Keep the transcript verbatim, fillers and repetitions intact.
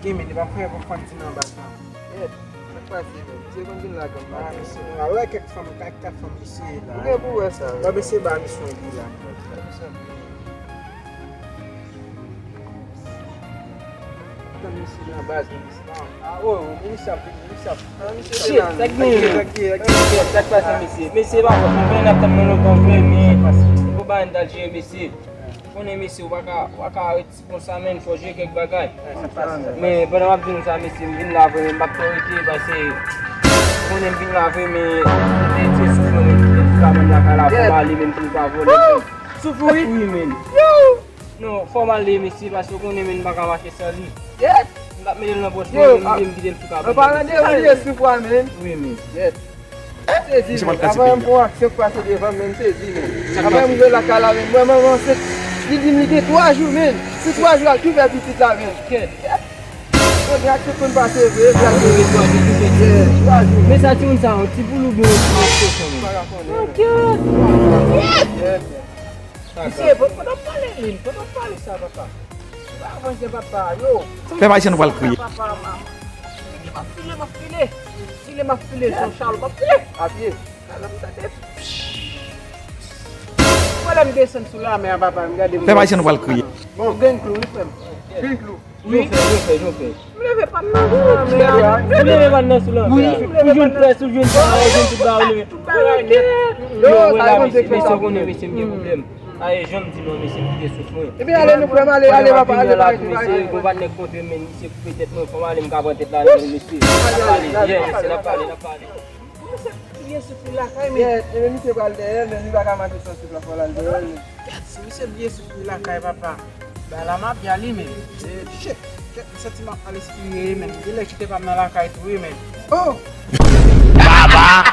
Wi, men li pa fè pou fanm ti nan baz la. Yèt, sa k pase, men? Misye konn vin la, granma. Misye, nou wè kèk fanm, kèk, kèk fanm misye la. Ou gen pou wè sa, wi. Bon, misye ba misye yon kou la. Tann misye nan baz, minis la. Ah, oh, minis ap vin, minis ap. Ah, misye Shit, la. Sa k genyen? Sa k pase, mesye? Mesye, pa fòt mwen, n ap tann mwen lontan vre, men fò ba n t al jere, mesye. Konnen, mesye, ou pa ka, ou pa ka ret konsa, men fò jere kèk bagay. Men pandan m ap di nou sa, mesye, m vin la vre, men m p ap twò rete, paske konnen m vin la vre, men se, se soufri, men m kite tout sa, men m lakay la, fò m ale, menm si m pa vole. Soufri? Wi, men. Non, fò m ale, mesye, paske w konnen, men, m pa ka mache san li. Yèt! M t ap mete l nan pòch mwen, men m kite l sou kabòn. An palan de ou ye soufwa, men. Wi, men. Yèt. Sezi, men. Avan m pran aksyon k pase devan m, men, m sezi, men. Avan m rive lakay la, men, mwen, manman ansent, li di m li gen twa jou, men. Sou twa jou, al tou fè pitit la, men. Kèt. Bon, gen aksyon konn pase vre, vre. Twa jou, men. Men sa, timoun sa, yon ti poul oubyen yon ti machete, men. Pa ka konnen, men. Kèt. Yèt! Misye, pandan w pale li, pandan w pale sa, papa. Ou pa avanse, papa, yo. Pèp ayisyen nou pral kriye. Papa, m ap file, m ap file. File, m ap file, son chal, m ap file. A pye. Talè m tande. Mwen lè m desann sou lanmè a, papa, m gade. Pèp ayisyen nou pral kriye. Bon, gen klou, wi, frè m. Gen klou. Wi. Jan w fè, jan w fè, jan w fè. M leve pa m nan sou lanmè a. Ou leve pa m nan sou lanmè a. Wi. Ou jwenn près, ou jwenn sa, ou jwenn tout bagay, ou leve. Tout bagay nèt. Yo, wè la, mesye, mesye, ou konnen, mesye, m gen pwoblèm. Aye, jan m di nou, mesye, m kite souf mwen. Ebyen, ale, nou frè m, ale, ale, papa, ale, pa rete, pa rete. Mesye, gon patnè k montre m, men misye koupe tèt mwen, fò m ale, m ka pran tèt la, mesye. N ap pale, yeah, mesye, n ap pale, n ap pale. Misye byen soufri lakay, men. Yèt, ebyen, misye pral dèyè l, men li pa ka mache san souf la, fò l al dèyè l, men. Kèt, si misye byen soufri lakay, papa. Bagay la mafya li menm. E, shit. Kèt, m santi m ap mal espire, men. Genlè kite pa m nan lakay tou, wi, men. Oh! Baba!